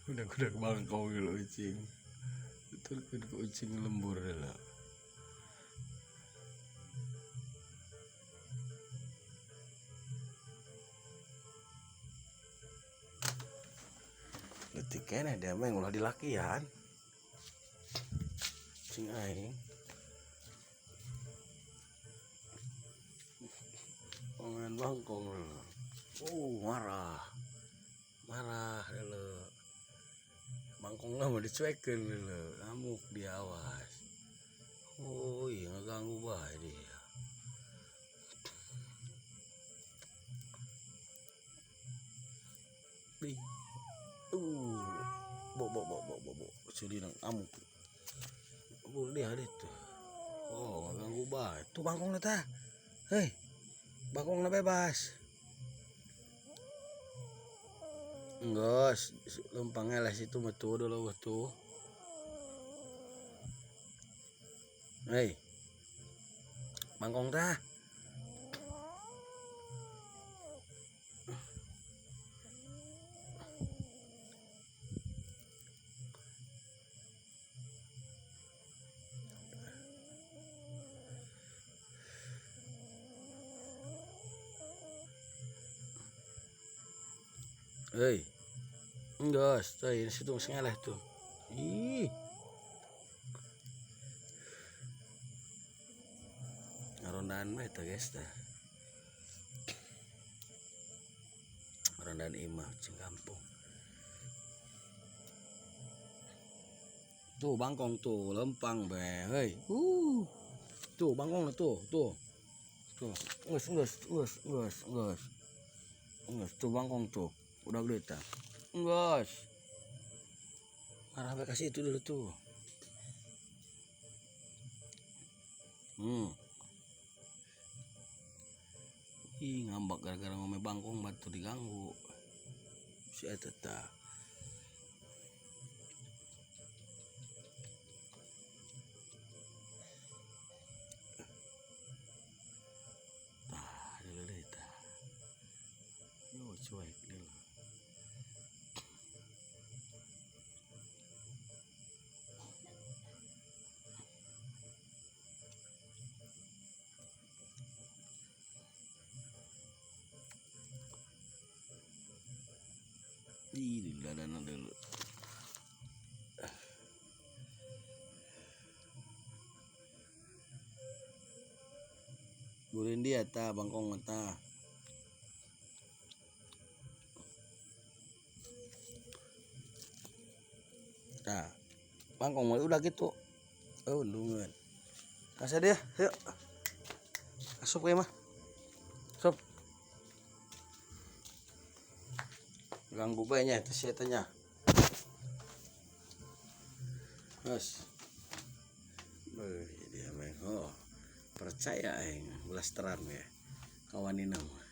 Udah bangkong lo ucing. Turun ke ucing lembur lah. Letik keneh dia mah ulah dilakian. Cing aing. Omongan bangkong lo. Oh, marah. Marah lo. Bangkongna mah dicuekeun lho, ngamuk dia awas. Oh iya ngeganggu bae dia. Ih. Bo bo bo bo bo bo. Ceulina ngamuk. Oh dia itu. Oh ngeganggu bae. Tuh bangkongna tah. Hei. Bangkongna bebas. Enggak, lempangnya lah situ mah tuh dulu tuh. Hei. Bangkong tah. Hei. Enggak, tuh ini situ masih ngeleh tuh. Ih. Ngarondaan mah eta guys tah. Ngarondaan imah cing kampung. Tuh bangkong tuh lempang be, hei. Tuh bangkong tuh, tuh. Tuh, geus geus geus geus geus. Geus tuh bangkong tuh. Udah gede tah. Geus. Marah bae kasih itu dulu tuh. Ih, ngambek gara-gara ngome bangkong batu diganggu. Si eta tah. Tah, dulu deh tah. Yo cuek dulu. Ih, di dadana dulu. Burin dia ta bangkong ta. Tah, bangkong mah udah gitu. Oh, undungan. Kasih dia, yuk. Asup ya mah. Sup. Ganggu bae nya teh si eta nya. Geus. Beuh, dia mah. Oh, percaya aing blasteran ya. Kawanina mah.